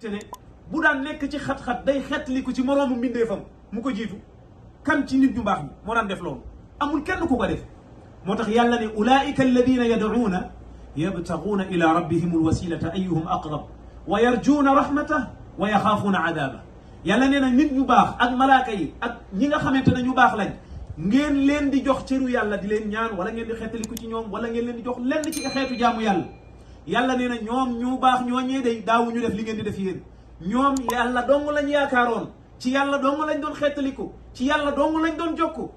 te ne bu daan nekk ci xat-xat day xettali ko ci moroomu mbindeefam mu ko jiitu kan ci nit ñu baax ñi moo daan def loolu amul kenn ku ko def moo tax yàlla ne ulaika alladina yad'uuna yabtaguuna ila rabbihim alwasilata ayuhum aqrab wa yarjuuna rahmatah wa yaxaafuuna adaaba yàlla nee na nit ñu baax ak malaaka yi ak ñi nga xamante ne ñu baax lañ ngeen leen di jox cëru yàlla di leen ñaan wala ngeen di xettaliku ci ñoom wala ngeen leen di jox lenn ci xeetu jaamu yàlla yàlla nee na ñoom ñu baax ñooñee day daawu ñu def li ngeen di def yéen ñoom yàlla dong lañ yaakaaroon ci yàlla dong lañ doon xettaliku ci yàlla dong lañ doon jokku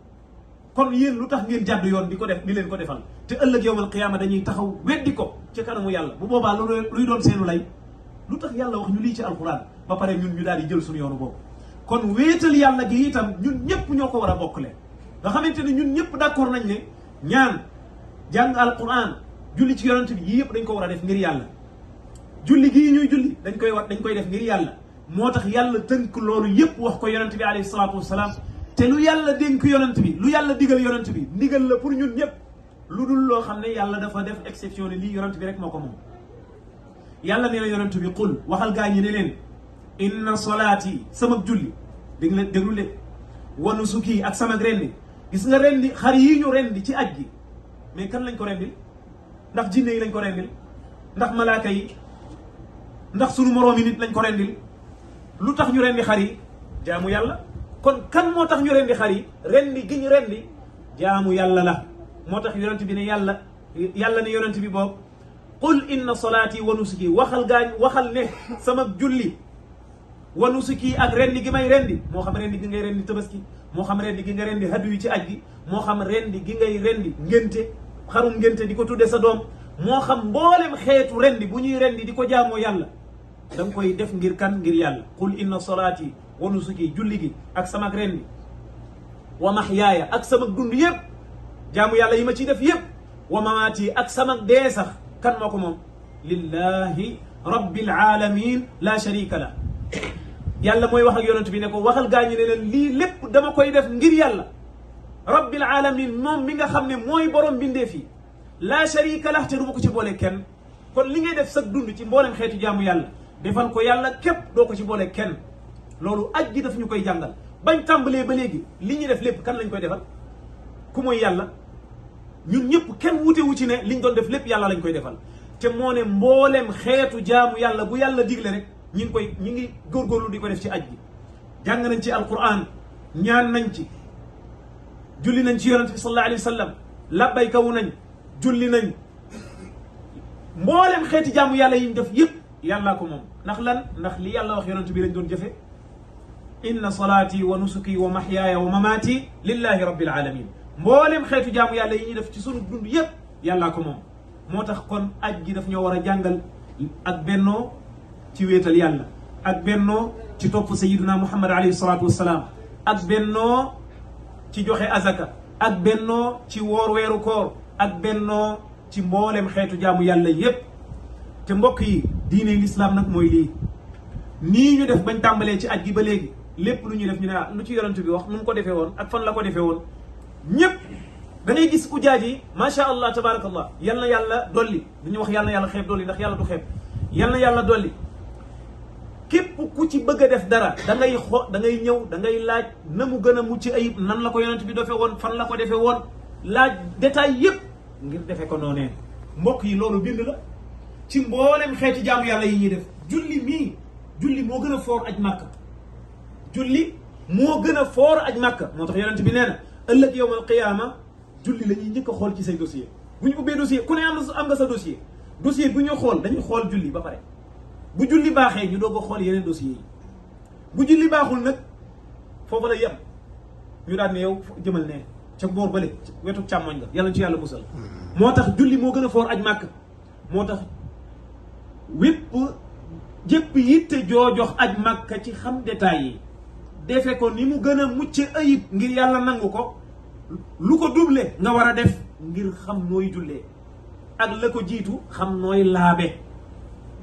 kon yéen lu tax ngeen jàdd yoon di ko def di leen ko defal te ëllëg yawmal qiyaama dañuy taxaw weddi ko ci kanamu yàlla bu boobaa loolu luy doon seenu lay lu tax yàlla wax ñu lii ci alquran ba pare ñun ñu daal di jël suñu yoonu boobu kon wéetal yàlla gi itam ñun ñëpp ñoo ko war a bokkle nga xamante ne ñun ñëpp d'accord nañ ne ñaan jàng alquran julli ci yonent bi yii yëpp dañ ko war a def ngir yàlla julli gii ñuy julli dañ koy def ngir yàlla moo tax yàlla tënk loolu yëpp wax ko yonent bi alayhi salaatu wasalaam te lu yàlla dénk yonent bi lu yàlla digal yonent bi ndigal la pour ñun ñëpp lu dul loo xam ne yàlla dafa def exception ne lii yonent bi rek moo ko moom yàlla nee na yonent bi qul waxal gaa ñi ne leen inna solaati sama julli dégg leen déglu leen wa nusuki ak sama rendi gis nga rendi xar yii ñu rendi ci aj gi mais kan lañ ko rendil ndax jinne yi lañ ko rendil ndax malaaka yi ndax sunu moroomi nit lañ ko rendil lu tax ñu rendi xar yi jaamu yàlla kon kan moo tax ñu rendi xar yi rendi gi ñu rendi jaamu yàlla la moo tax yonent bi ne yàlla ne yonent bi boobu qul inna salaati wa nusuki waxal ne sama julli wa nusuki ak rendi gi may rendi moo xam rendi gi ngay rendi tabaski moo xam rendi gi nga rendi haddu yi ci aj gi moo xam rendi gi ngay rendi ngénte xarum ngénte di ko tudde sa doom moo xam mboolem xeetu rendi bu ñuy rendi di ko jaamoo yàlla da nga koy def ngir kan ngir yàlla qul inna salaati wa nusuki julli gi ak sama rendi wa mahyaaya ak sama dund yëpp jaamu yàlla yi ma ciy def yëpp wa mamaati ak sama dee sax kan moo ko moom lillahi rabbil alamin la sharika la yàlla mooy wax ak yonent bi ne ko waxal gaañi ne leen lii lépp dama koy def ngir yàlla rabbil alamin moom mi nga xam ne mooy borom bindeef yi la sharika la te du ma ko ci boole kenn kon li ngay def sag dund ci mboolem xeetu jaamu yàlla defal ko yàlla képp doo ko ci boole kenn loolu aj gi daf ñu koy jàngal bañ tàmbalee ba léegi li ñuy def lépp kan lañ koy defal ku mooy yàlla ñun ñëpp kenn wuute wu ci ne liñ doon def lépp yàlla lañ koy defal te moo ne mboolem xeetu jaamu yàlla bu yàlla digle rek ñi ngi góorgóorlu di ko def ci aj gi jàng nañ ci alquran ñaan nañ ci julli nañ ci yonent bi sallallahu alayhi wa sallam labbayka wu nañ julli nañ mboolem xeeti jaamu yàlla yi ñu def yëpp yàllaa ko moom ndax lan ndax li yàlla wax yonent bi lañ doon jëfe inna salaati wa nusuki wa mahyaaya wa mamaati lillahi rabbil alamin mboolem xeetu jaamu yàlla yi ñuy def ci sunu dund yëpp yàllaa ko moom moo tax kon aj gi daf ñoo war a jàngal ak bennoo ci wéetal yàlla ak bennoo ci topp sayiduna muhammad alayhi salatu wassalaam ak bennoo ci joxe azaka ak bennoo ci woor weeru koor ak bennoo ci mboolem xeetu jaamu yàlla yépp te mbokk yi diine lislaam nag mooy lii nii ñu def bañ tàmbalee ci aj gi ba léegi lépp lu ñuy def ñu ne lu ci yonent bi wax nu mu ko defee woon ak fan la ko defee woon ñëpp da ngay gis ujaaj yi macha allah tabarakallah yal na yàlla dolli duñu wax yal na yàlla xeeb dolli ndax yàlla du xeeb yal na yàlla dolli képp ku ci bëgg a def dara da ngay ñëw da ngay laaj na mu gën a mucc ayib nan la ko yonent bi defee woon fan la ko defee woon laaj détail yëpp ngir defee ko noonee mbokk yi loolu bind la ci mboolem xeeti jaamu yàlla yi ñuy def julli moo gën a foor aj màkka julli moo gën a foor aj màkka moo tax yonent bi nee na ëllëg yawmal qiyaama julli la ñuy njëkk a xool ci say dossier bu ñu ubbee dossier ku ne am nga sa dossier bu ñu xool dañuy xool julli ba pare bu julli baaxee ñu doog a xool yeneen dossiers yi bu julli baaxul nag foofu la yem ñu daan ne yow jëmal ne ca boor bële wetu càmmoñ nga yàlla ci yàlla musal moo tax julli moo gën a foor aj màkk moo tax jëpp yitte joo jox aj màkk ci xam détails yi defe ko ni mu gën a mucc ayib ngir yàlla nangu ko lu ko double nga war a def ngir xam nooy jullee ak la ko jiitu xam nooy laabe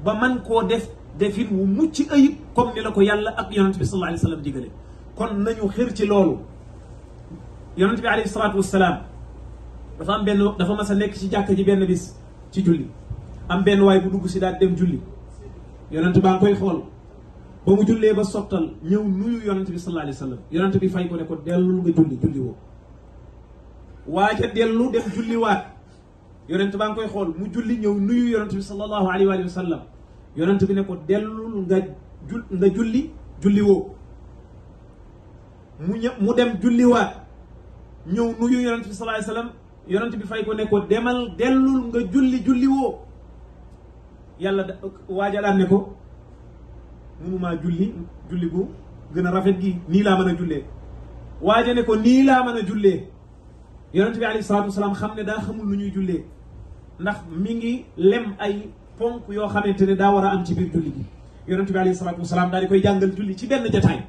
ba man koo defin wu mucc ayib comme ni la ko yàlla ak yonent bi sallallahu alayhi wa sallam digale kon nañu xër ci loolu yonent bi alayhi salaatu wassalaam dafa mas a nekk ci jàkk ji benn bis ci julli am benn waay bu dugg si daal dem julli yonent baa ngi koy xool ba mu jullee ba sottal ñëw nuyu yonent bi sallallahu alayhi wa sallam yonent bi fay ko ne ko dellul nga julli woo waaja dellu dem julliwaat yonent baa ngi koy xool mu julli ñëw nuyu yonent bi sallallahu alayhi wa sallam yonent bi ne ko dellul nga julli woo mu dem julliwaat ñëw nuyu yonent bi sallallahu alayhi wa sallam yonent bi fay ko ne ko dellul nga julli woo yàlla waaja daan ne ko mënumaa julli gu gën a rafet gi nii laa mën a jullee waaja ne ko nii laa mën a jullee yonent bi alayhi salaatu wasalaam xam ne daa xamul lu ñuy jullee ndax mi ngi lem ay ponk yoo xamante ne daa war a am ci biir julli gi yonent bi alayhi salaatu wasalaam daal di koy jàngal julli ci benn jataay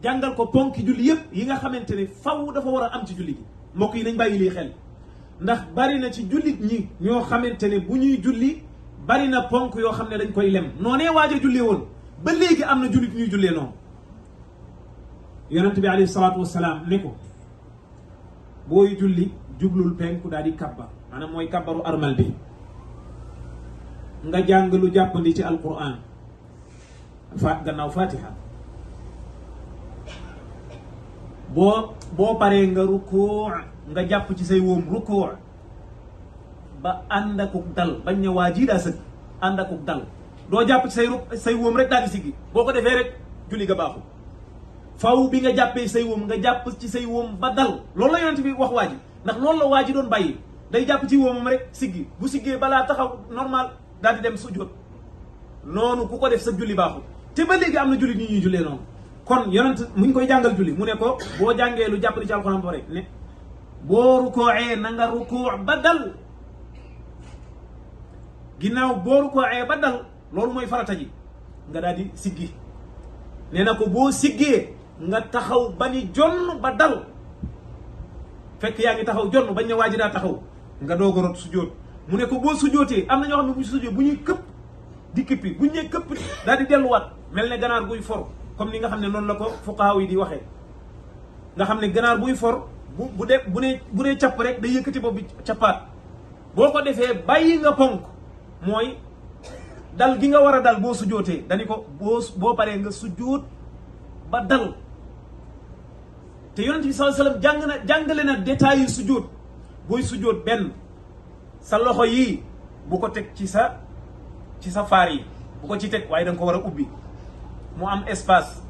jàngal ko ponki julli yëpp yi nga xamante ne faw dafa war a am ci julli gi mbokk yi nañ bàyyi lii xel ndax bari na ci jullit ñi ñoo xamante ne bu ñuy julli bari na ponk yoo xam ne dañ koy lem noonee waaj a jullee woon ba léegi am na jullit ñuy jullee noonu yonent bi alayhi salaatu wasalaam ne ko booy julli jublul penku daal di kabbar maanaam mooy kabbaru armal bi nga jàng lu jàppandi ci alquran gannaaw fatiha boo paree nga rukkoo nga jàpp ci say wóom rukkoo ba ànd akuk dal bañ ne waa jii daa sëgg ànd akuk dal doo jàpp ci say wóom rek daal di siggi boo ko defee rek julli ga baaxul faw bi nga jàppee say wóom nga jàpp ci say wóom ba dal loolu la yonent bi wax waa ji ndax loolu la waa ji doon bàyyi day jàpp ci wóomam rek siggi bu siggee balaa taxaw normal daal di dem sujjóot noonu ku ko def sa julli baaxul te ba léegi am na julli ñi ñuy jullee noonu kon yonent mu ngi koy jàngal julli mu ne ko boo jàngee lu jàppale ci alxuraan ba rek ne boo rukkooee na nga rukkoo ba dal ginnaaw boo rukkooee ba dal loolu mooy farata ji nga daal di siggi nee na ko boo siggee nga taxaw ba ni jonn ba dal fekk yaa ngi taxaw jonn bañ ne waa ji daa taxaw nga doog a rot sujjóot mu ne ko boo sujjóotee am na ñoo xam ne bu ñu sujjóot bu ñuy këpp di këppi bu ñu nee këpp daal di delluwaat mel ne ganaar guy for comme ni nga xam ne noonu la ko fuqahaa yi di waxee nga xam ne ganaar buy for bu dee capp rek day yëkkati bopp bi cappaat boo ko defee bàyyi nga ponk mooy dal gi nga war a dal boo sujjóotee dani ko boo paree nga sujjóot ba dal te yonent bi sallallahu alayhi wasallam jàngale na détails yu sujjóot booy sujjóot benn sa loxo yii bu ko teg ci sa faar yi bu ko ci teg waaye da nga ko war a ubbi mu am espace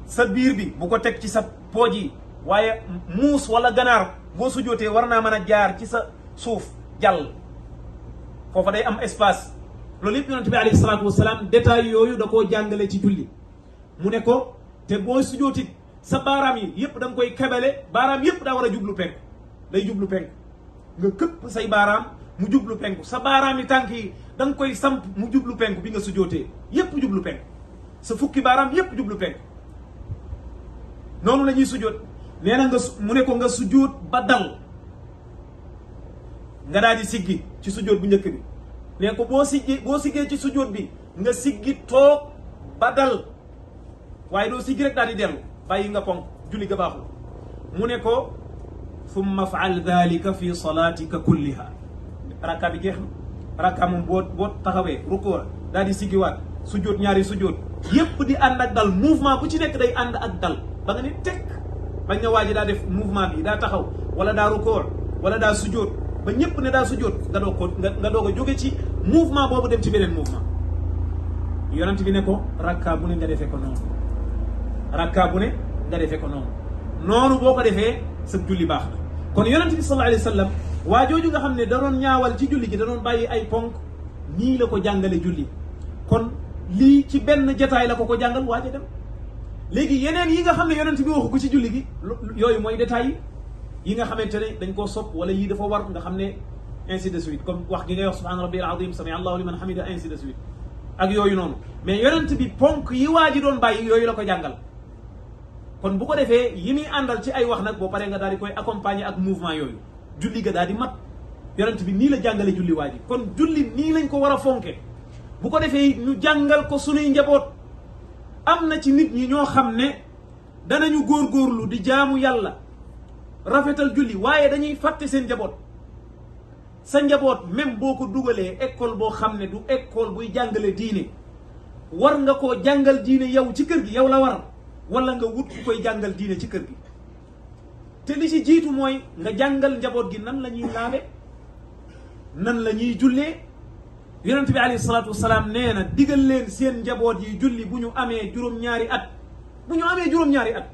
sa biir bi bu ko teg ci sa pooj yi waaye muus wala ganaar boo sujjóotee war naa mën a jaar ci sa suuf jàll foofa day am espace loolu yëpp yonent bi alayhi salaatu wasalaam détails yooyu da koo jàngale ci julli mu ne ko te boo sujjóotit sa baaraam yi yëpp da nga koy kebele baaraam yëpp daa war a jublu penku day jublu penku nga këpp say baaraam mu jublu penku sa baaraam yi tànk yi da nga koy samp mu jublu penku bi nga sujjóotee yëpp jublu penku sa fukki baaraam yëpp jublu penku noonu la ñuy sujjóot nee na mu ne ko nga sujjóot ba dal nga daal di siggi ci sujjóot bu njëkk bi nee ko boo siggee ci sujjóot bi nga siggi toog ba dal waaye doo siggi rek daal di dellu bàyyi nga ponk julli ga baaxul mu ne ko thumma faal dalika fi salatika kulliha rakka bi jeex na rakka moom boo taxawee rukkoo daal di siggiwaat sujjóot ñaari sujjóot yépp di ànd ak dal mouvement bu ci nekk day ànd ak dal ba nga ne tekk bañ na waa ji daa def mouvement bi daa taxaw wala daa rukkoo wala daa sujjóot ba ñëpp ne daa sujjóot nga doog a jóge ci mouvement boobu dem ci beneen mouvement yonent bi ne ko rakka bu ne nga defee ko noonu rakka bu ne nga defee ko noonu boo ko defee sa julli baax na kon yonent bi sallallahu alayhi wa sallam waa jooju nga xam ne da doon ñaawal ci julli gi da doon bàyyi ay ponk nii la ko jàngale julli kon lii ci benn jataay la ko jàngal waaja dem léegi yeneen yi nga xam ne yonent bi waxu ko ci julli gi yooyu mooy détails yi nga xamante ne dañ koo sopp wala yii dafa war nga xam ne ainsi de suite comme wax gi ngay wax subhaana rabbiyal azim sami allahu liman hamida ainsi de suite ak yooyu noonu mais yonent bi ponk yi waa ji doon bàyyi yooyu la ko jàngal kon bu ko defee yi muy àndal ci ay wax nag boo paree nga daal di koy accompagner ak mouvement yooyu julli ga daal di mat yonent bi nii la jàngale julli waa ji kon julli nii lañ ko war a fonke bu ko defee ñu jàngal ko sunuy njaboot am na ci nit ñi ñoo xam ne danañu góorgóorlu di jaamu yàlla rafetal julli waaye dañuy fàtte seen njaboot sa njaboot même boo ko dugalee école boo xam ne du école buy jàngale diine war nga koo jàngal diine yow ci kër gi yow la war wala nga wut ku koy jàngal diine ci kër gi te li ci jiitu mooy nga jàngal njaboot gi nan la ñuy laabe nan la ñuy jullee yonent bi alayhi salaatu wasalaam nee na digal leen seen njaboot yi julli bu ñu amee juróom-ñaari at bu ñu amee juróom-ñaari at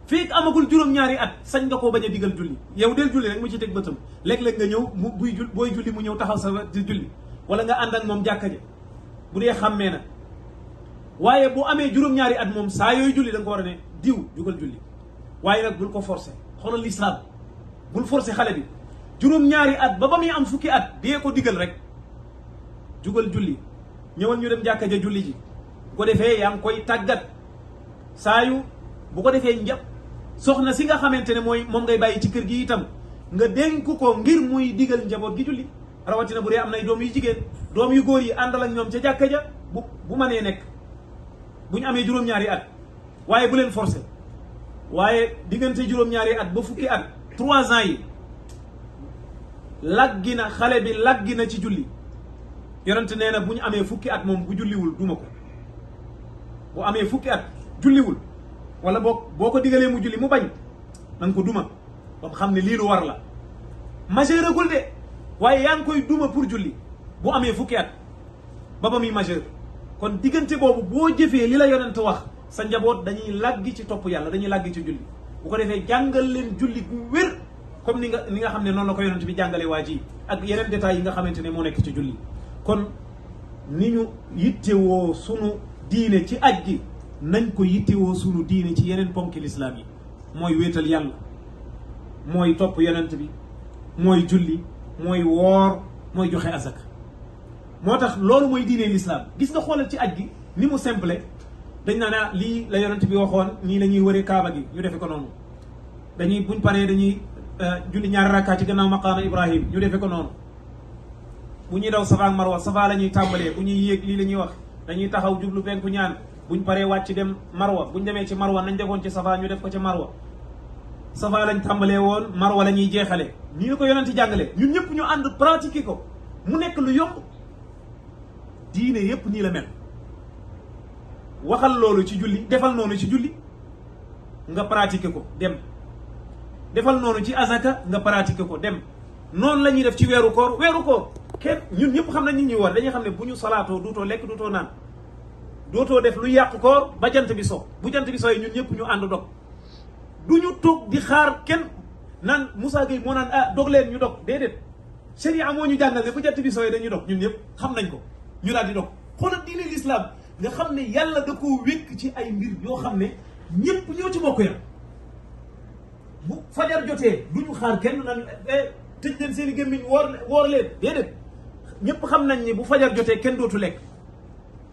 fekk amagul juróom-ñaari at sañ nga koo bañ a digal julli yow del julli rek mu ci teg bëtam léeg-léeg nga ñëw mu booy julli mu ñëw taxaw sa di julli wala nga ànd ak moom jàkka ja bu dee xàmmee na waaye bu amee juróom-ñaari at moom saa yooyu julli da nga ko war a ne diw jugal julli waaye nag bul ko forcer xoolal lislaam bul forcer xale bi juróom-ñaari at ba muy am fukki at dee ko digal rek jugal julli ñëwal ñu dem jàkka ja julli ji bu ko defee yaa ngi koy tàggat saa yu bu ko defee njab soxna si nga xamante ne mooy moom ngay bàyyi ci kër gi itam nga dénk ko ngir muy digal njaboot gi julli rawatina bu dee am nay doom yu jigéen doom yu góor yi àndal ak ñoom ca jàkka ja bu mënee nekk bu ñu amee juróom-ñaari at waaye bu leen forcer waaye diggante juróom-ñaari at ba fukki at 3 ans yi laggi na xale bi laggi na ci julli yonent nee na bu ñu amee fukki at moom bu julliwul duma ko bu amee fukki at julliwul wala boo ko digalee mu julli mu bañ na nga ko duma ba mu xam ne lii lu war la majeur agul de waaye yaa ngi koy duma pour julli bu amee fukki at ba muy majeur kon diggante boobu boo jëfee li la yonent wax sa njaboot dañuy làggi ci topp yàlla dañuy làggi ci julli bu ko defee jàngal leen julli gu wér comme ni nga xam ne noonu la ko yonent bi jàngale waa ji ak yeneen détails yi nga xamante ne moo nekk ci julli kon ni ñu yittewoo sunu diine ci aj gi nañ ko yittewoo sunu diine ci yeneen ponki lislaam yi mooy wéetal yàlla mooy topp yonent bi mooy julli mooy woor mooy joxe azaka moo tax loolu mooy diine lislaam gis nga xoolal ci aj gi ni mu simple dañ naa ne lii la yonent bi waxoon nii la ñuy wëree kaaba gi ñu defe ko noonu buñ paree dañuy julli ñaari rakkaa ci gannaaw maqaama Ibrahim ñu defe ko noonu bu ñuy daw safa ak marwa safa la ñuy tàmbalee bu ñuy yéeg lii la ñuy wax dañuy taxaw jublu penku ñaan buñ paree wàcc dem marwa buñ demee ci marwa nañ defoon ci safa ñu def ko ci marwa safa lañ tàmbalee woon marwa la ñuy jeexale nii la ko yonent jàngale ñun ñëpp ñu ànd pratiquer ko mu nekk lu yomb diine yëpp nii la mel waxal loolu ci julli defal noonu ci julli nga pratiquer ko dem defal noonu ci azaka nga pratiquer ko dem noonu la ñuy def ci weeru koor kenn ñun ñëpp xam nañ nit ñuy war dañuy xam ne bu ñu salaatoo duutoo lekk duutoo naan dootoo def lu yàq koor ba jant bi so bu jant bi so yi ñun ñëpp ñu ànd dog du ñu toog di xaar kenn naan Moussa Gueye moo naan dog leen ñu dog déedéet sharia moo ñu jàngal ne bu jant bi so yi dañuy dog ñun ñëpp xam nañ ko ñu daal di dog xoolal diine l'islam nga xam ne yàlla da koo wékk ci ay mbir yoo xam ne ñëpp ñoo ci bokk yam bu fajar jotee du ñu xaar kenn naan tëj leen seen i gémmiñ woor leen déedéet ñëpp xam nañ ni bu fajar jotee kenn dootu lekk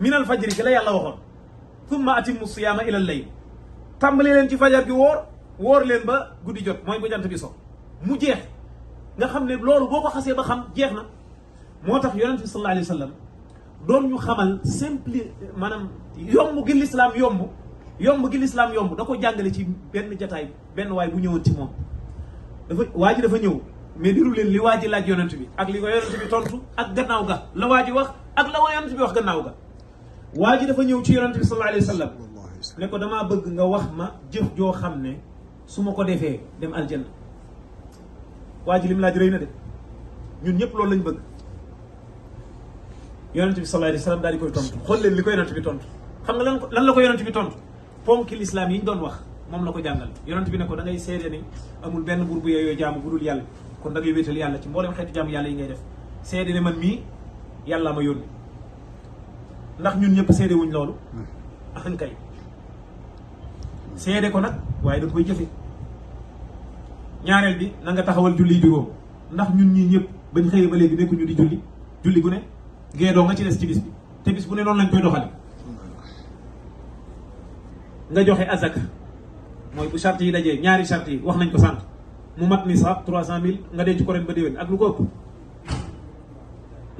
minal fajri gi la yàlla waxoon thumma atimmu siyaama ilal layl tàmbali leen ci fajar gi woor leen ba guddi jot mooy ba jant bi so mu jeex nga xam ne loolu boo ko xasee ba xam jeex na moo tax yonent bi sallallahu alayhi wa sallam doon ñu xamal simple maanaam yomb gi lislaam yomb da ko jàngale ci benn jataay benn waay bu ñëwoon ci moom waa ji dafa ñëw mais diru leen li waa ji laaj yonent bi ak li ko yonent bi tontu ak gannaaw ga la waa ji wax ak la yonent bi wax gannaaw ga waa ji dafa ñëw ci yonent bi sallallahu alayhi wa sallam ne ko damaa bëgg nga wax ma jëf joo xam ne su ma ko defee dem aljanna waa ji lim laaj rëy na de ñun ñëpp loolu lañ bëgg yonent bi sallallahu alayhi wa sallam daal di koy tontu xool leen li ko yonent bi tontu xam nga lan la ko yonent bi tontu ponki lislaam yi ñu doon wax moom la ko jàngal yonent bi ne ko da ngay seede ni amul benn buur bu yeyoo jaamu bu dul yàlla kon da ngay wéetal yàlla ci mboolem xeetu jaamu yàlla yi ngay def seede ne man mii yàlla ma yónni ndax ñun ñëpp seede wuñ loolu axan kay seede ko nag waaye da nga koy jëfe ñaareel bi na nga taxawal julli juróom ndax ñun ñii ñëpp bañ xëyee ba léegi nekkuñu di julli gu ne géedoo nga ci des ci bis bi te bis bu ne noonu lañ koy doxale nga joxe azaka mooy bu charte yi dajee ñaari charte yi wax nañ ko sànq mu mat ni sax 300,000 nga denc ko ren ba déwén ak lu ko ëpp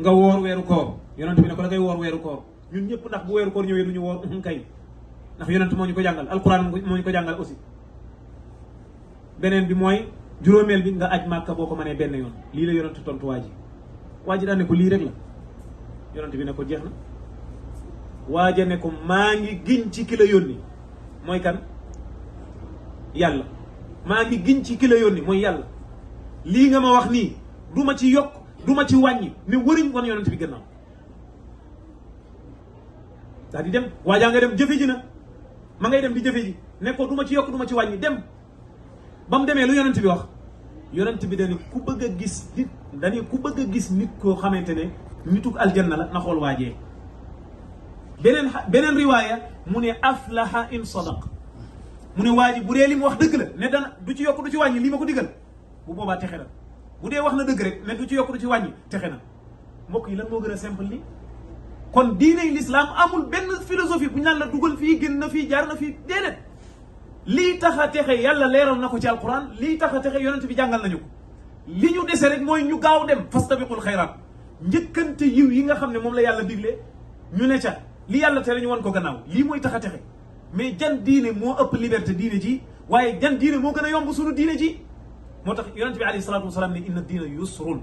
nga woor weeru koor yonent bi ne ko da ngay woor weeru koor ñun ñëpp ndax bu weeru koor ñëwee du ñu woor kay ndax yonent moo ñu ko jàngal alquran moo ñu ko jàngal aussi beneen bi mooy juróomeel bi nga aj màkka boo ko mënee benn yoon lii la yonent tontu waa ji daan ne ko lii rek la yonent bi ne ko jeex na waaja ne ko maa ngi giñ ci ki la yónni mooy kan yàlla maa ngi giñ ci ki la yónni mooy yàlla lii nga ma wax nii du ma ci yokk du ma ci wàññi ne wëriñ wan yonent bi gannaaw daal di dem waajaa nga dem jëfe ji na ma ngay dem di jëfe ji ne ko du ma ci yokk du ma ci wàññi dem ba mu demee lu yonent bi wax yonent bi dañu ku bëgg a gis nit dañu ku bëgg a gis nit koo xamante ne nitug aljanna la na xool waajee beneen riwaaya mu ne aflaha in sadaq mu ne waa ji bu dee li mu wax dëgg la ne dana du ci yokk du ci wàññi lii ma ko digal bu boobaa texe na bu dee wax na dëgg rek ne du ci yokk du ci wàññi texe na mbokk yi lan moo gën a simple li kon diiney l'islam amul benn philosophie bu ñu naan la dugal fii génn na fii jaar na fii déedéet lii tax a texe yàlla leeral na ko ci alquran lii tax a texe yonent bi jàngal nañu ko li ñu dese rek mooy ñu gaaw dem fastabiqul xayraat njëkkante yiw yi nga xam ne moom la yàlla digle ñu ne ca li yàlla tere ñu wan ko gannaaw lii mooy tax a texe mais jan diine moo ëpp liberté diine ji waaye jan diine moo gën a yomb suñu diine ji moo tax yonent bi alayhi salaatu wasalaam ne inna diina yusrun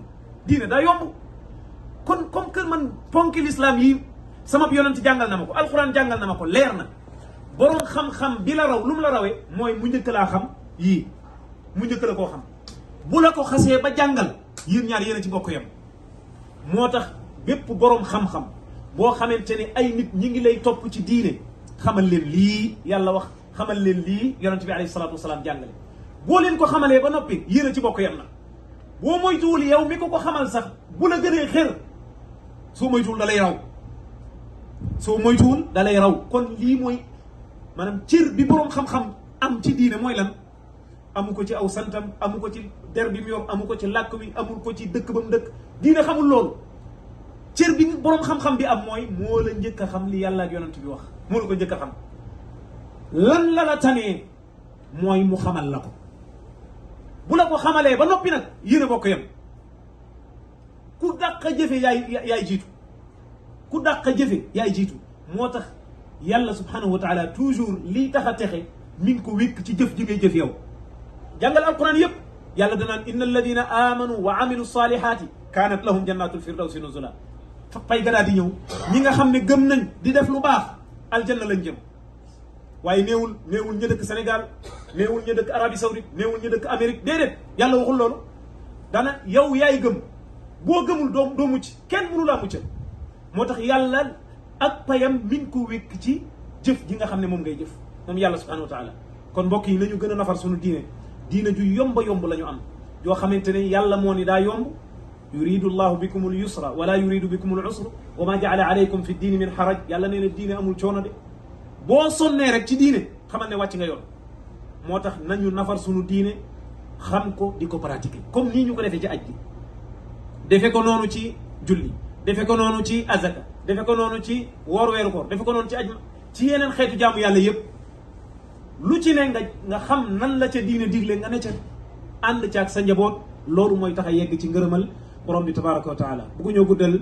diine daa yomb kon comme que man ponki l'islam yi sama yonent jàngal na ma ko alquran jàngal na ma ko leer na borom xam-xam bi la raw lu mu la rawee mooy mu njëkk laa xam yii mu njëkk la koo xam bu la ko xasee ba jàngal yéen ñaar yéen a ci bokk yam moo tax bépp borom xam-xam boo xamante ne ay nit ñi ngi lay topp ci diine xamal leen lii yàlla wax xamal leen lii yonent bi alayhi salaatu wasalaam jàngale boo leen ko xamalee ba noppi yéen a ci bokk yam na boo moytuwul yow mi ko xamal sax bu la gënee xër soo moytuwul da lay raw soo moytuwul da lay raw kon lii mooy maanaam cër bi boroom xam-xam am ci diine mooy lan amu ko ci aw santam amu ko ci der bi mu yor amu ko ci làkk wi amul ko ci dëkk ba mu dëkk diine xamul loolu cër bi boroom xam-xam bi am mooy moo la njëkk a xam li yàlla ak yonent bi wax moo la ko njëkk a xam lan la la tanee mooy mu xamal la ko bu la ko xamalee ba noppi nag yéen a bokk yam ku dàq jëfe yaay jiitu ku dàq jëfe yaay jiitu moo tax yàlla subhanahu wa taala toujours lii tax a texe mi ngi ko wékk ci jëf ji ngay jëf yow jàngal alquran yëpp yàlla danaan inna alladina amanu wa amilu salihati kanat lahum jannatul firdawsi nuzula fay gadaa di ñëw ñi nga xam ne gëm nañ di def lu baax aljanna lañ jëm waaye néewul ña dëkk Sénégal néewul ña dëkk Arabie Saoudite néewul ña dëkk Amérique déedéet yàlla waxul loolu dana yow yaay gëm boo gëmul doo mucc kenn mënu laa muccal moo tax yàlla ak payam mi ngi ko wékk ci jëf ji nga xam ne moom ngay jëf moom yàlla subhanahu wa taala kon mbokk yi nañu gën a nafar suñu diine ju yomba yomb la ñu am yoo xamante ne yàlla moo ni daa yomb yuridu llahu bikum al yusra wala yuridu bikum al usra wa ma jaala alaykum fi diini min xaraj yàlla nee na diine amul coono de boo sonnee rek ci diine xamal ne wàcc nga yoon moo tax nañu nafar suñu diine xam ko di ko pratiquer comme nii ñu ko defee ci aj gi defe ko noonu ci julli defe ko noonu ci azaka defe ko noonu ci woor weeru koor defe ko noonu ci aj ci yeneen xeetu jaamu yàlla yëpp lu ci ne nga xam nan la ca diine digle nga ne ca ànd ca ak sa njaboot loolu mooy tax a yegg ci ngërëmal borom bi tabaraka wa taala bu ko ñëw guddal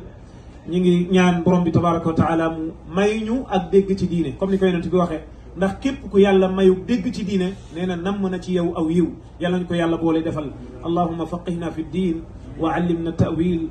ñu ngi ñaan borom bi tabaraka wa taala mu may ñu ak dégg ci diine comme ni ko yonent bi waxee ndax képp ku yàlla mayu dégg ci diine nee na namm na ci yow aw yiw yàlla ñu ko yàlla boole defal allahumma faqihna fi ddin wa allimna ta'wil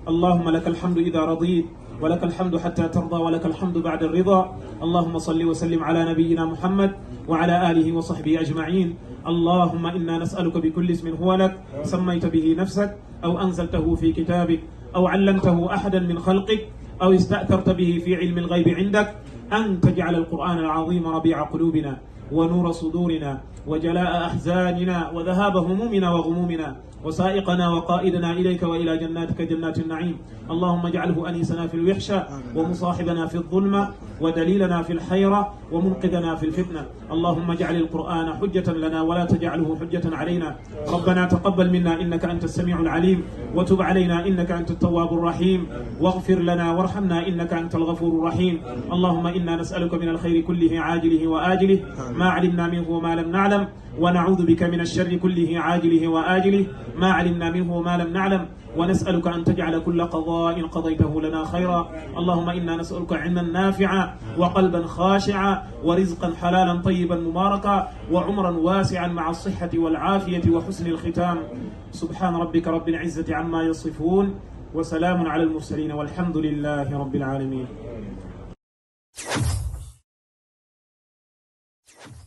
allahumma laka alhamdu ida radit ولك الحمد حتى ترضى ولك الحمد بعد الرضا اللهم صل وسلم على نبينا محمد وعلى آله وصحبه أجمعين اللهم إنا نسألك بكل اسم هو لك سميت به نفسك أو أنزلته في كتابك أو علمته أحدا من خلقك أو استأثرت به في علم الغيب عندك أن تجعل القرآن العظيم ربيع قلوبنا ونور صدورنا وجلاء أحزاننا وذهاب همومنا وغمومنا وسائقنا وقائدنا إليك وإلى جناتك جنات النعيم اللهم اجعله أنيسنا في الوحشة ومصاحبنا في الظلمة ودليلنا في الحيرة ومنقذنا في الفتنة اللهم اجعل القرآن حجة لنا ولا تجعله حجة علينا ربنا تقبل منا إنك أنت السميع العليم وتب علينا إنك أنت التواب الرحيم واغفر لنا وارحمنا إنك أنت الغفور الرحيم اللهم إنا نسألك من الخير كله عاجله وآجله ما علمنا منه وما لم نعلم ونعوذ بك من الشر كله عاجله وآجله ما علمنا منه وما لم نعلم ونسألك أن تجعل كل قضاء قضيته لنا خيرا اللهم إنا نسألك علما نافعا وقلبا خاشعا ورزقا حلالا طيبا مباركا وعمرا واسعا مع الصحة والعافية وحسن الختام سبحان ربك رب العزة عما يصفون وسلام على المرسلين والحمد لله رب العالمين yi